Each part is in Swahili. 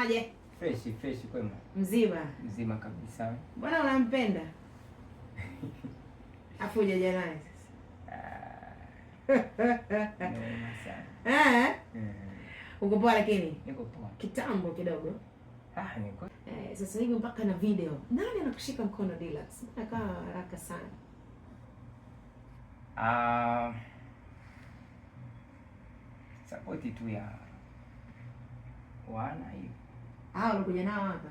Unasemaje? Fresh fresh, kwema. Mzima. Mzima kabisa. Mbona unampenda? Afu hujaja naye sasa. Noma sana. Eh? Uko poa lakini? Niko poa. Kitambo kidogo. Ah, niko. Eh, sasa hivi mpaka na video. Nani anakushika mkono, Delax? Mbona kaa haraka sana? Ah, support tu ya wana hiyo. Ah, ulikuja nao hapa?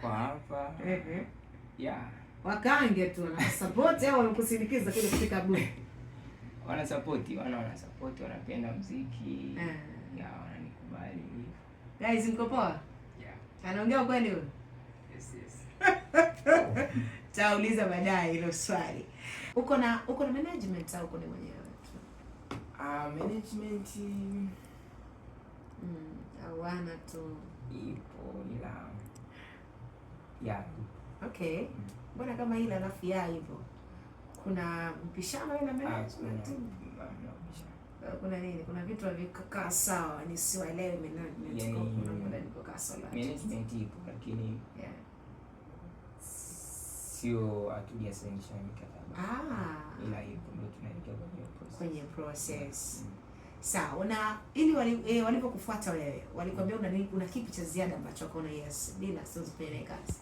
Kwa hapa. Yeah. Wakange tu wana support au wanakusindikiza kuja kufika booth? Wana support, wana support, wanapenda muziki. Yeah, wananikubali. Guys, mko poa? Yeah. Anaongea ukweli huyo? Yes. Tauliza baadaye hilo swali. Uko na management au uko ni mwenyewe tu? Ah, management Au wana tu. Ipo ila yeah. Okay. Mbona kama ile alafu ya hivyo? Kuna mpishano wewe na Ah, management? kuna mpishano. Kuna nini? Kuna vitu havikukaa sawa, nisiwaelewe management. Yani, Kuna muda nilipokaa sawa. Management ipo lakini sio, hatujasainisha mikataba. Ila ipo, ndio tunaelekea kwenye process. Kwenye process. Sawa, na ili walipokufuata wewe, walikwambia una nini, una kipi cha ziada ambacho wakaona yes, bila sio tufanye kazi?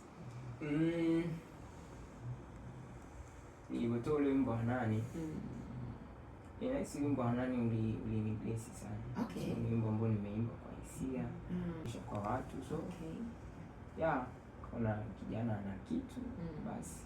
Nilipotoa ule wimbo wa nani? Nahisi wimbo wa nani ulinibless sana. So, ni wimbo ambao nimeimba kwa hisia, kisha kwa watu. So, yeah, kuna kijana ana kitu, basi.